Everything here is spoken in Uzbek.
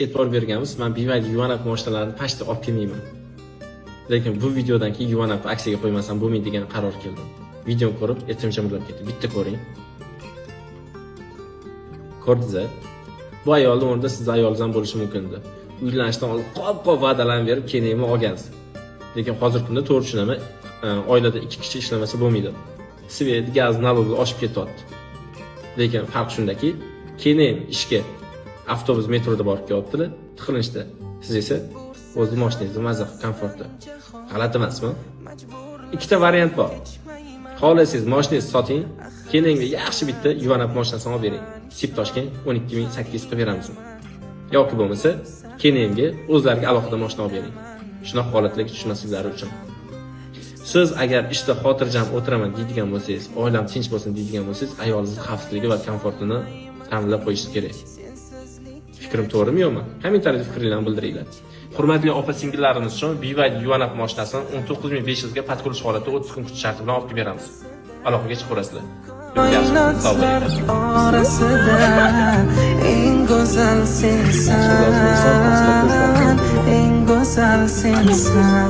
E'tibor berganmiz, man BYD Yuan Up mashinalarini почти olib kelmayman. Lekin bu videodan keyin Yuan Up aksiyaga qo'ymasam bo'lmaydi degan qaror keldim. Videoni ko'rib, etim jimirlab ketdi. Bitta ko'ring. Ko'rdingiz? Bu ayolni o'rnida sizni ayolingiz ham bo'lishi mumkin edi. Uylanishdan oldin qop-qop va'dalarni berib, keyin olgansiz. Lekin hozirgi kunda, to'g'ri tushunaman, oilada ikki kishi ishlamasa bo'lmaydi. Свет, gaz, налог lar oshib ketyapti. Lekin farq shundaki, keyin ishga avtobus, metroda borib kelyaptilar, tiqilinchda. Siz esa o'zni mashinangizda maza qilib, komfortda. G'alati emasmi? Ikkita variant bor. Xohlasangiz, mashinangizni soting, kelinga yaxshi bitta Yuan Up mashinasini olib bering. Sip Toshkent 12 800 qilib beramiz. Yoki bo'lmasa, kelinga o'zlariga alohida mashina olib bering. Shunaqa holatlarga tushmasliklari uchun. Siz agar ishda xotirjam o'tiraman deydigan bo'lsangiz, oilam tinch bo'lsin deydigan bo'lsangiz, ayolingizni xavfsizligi va komfortini ta'minlab qo'yishingiz kerak. Fikrim to'g'rimi, yo'qmi? Kommentariyada fikringlarni bildiringlar. Hurmatli opa singillarimiz uchun BYD Yuan Up mashinasini 19 500 ga под ключ holatda 30 kun kutish sharti bilan olib kelib beramiz. Aloqaga chiqaverasizlar. Yaxshi, sog' Koinotlar bo'linglar. Orasida eng go'zal sensan, eng go'zal sensan.